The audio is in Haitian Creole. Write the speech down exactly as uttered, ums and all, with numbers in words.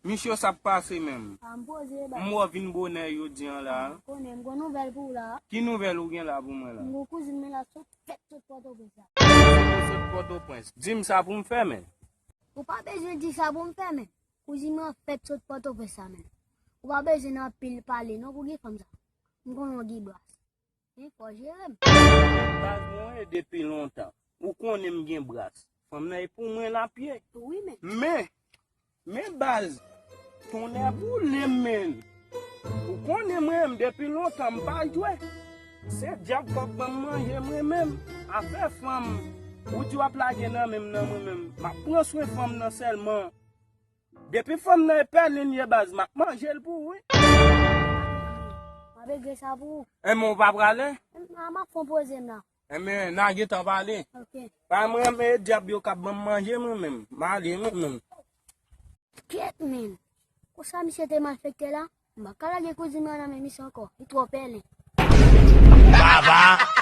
Misye, sa k pase menm? A, m poze, baz. M wè w vin bonè jodi an la. Konnen, m gon nouvèl pou ou la. Ki nouvèl ou gen la pou mwen la? M gon kouzin mwen la sot fèt sot Pòtoprens la. Sot Pòtoprens. Di m sa pou m fè, men. Ou pa bezwen di sa pou m fè, men. Kouzin mwen fèt sot Pòtoprens la, men. Ou pa bezwen anpil pale, non, pou gen fanm sa. M konnen w gen bras. Men fò jere m. Baz mwen e depi lontan. Ou konnen m gen bras. Fanm nan e pou mwen l ap ye. Wi, men. Men, men baz, tonnè boule m, men. Ou konnen mwen menm depi lontan m pa jwe. Se dyab k ap ban m manje mwen menm. Afè fanm, ou di w ap lage nan men m nan mwen menm. M ap pran swen fanm nan sèlman. Depi fanm nan e pèlen ye baz, m ap manje l pou ou, wi. M ap regle sa pou ou. Enben, ou pa prale? M, a, m ap fon poze m la. Enben, n a gentan pale. Ok. Pa mwen, men dyab yo k ap ban m manje mwen menm. M ale mwen menm. Kyèt, men. Konsa misye te malfektè la? M pa ka lage kouzin mwen nan men misye ankò. Li twò pèlen. Baba!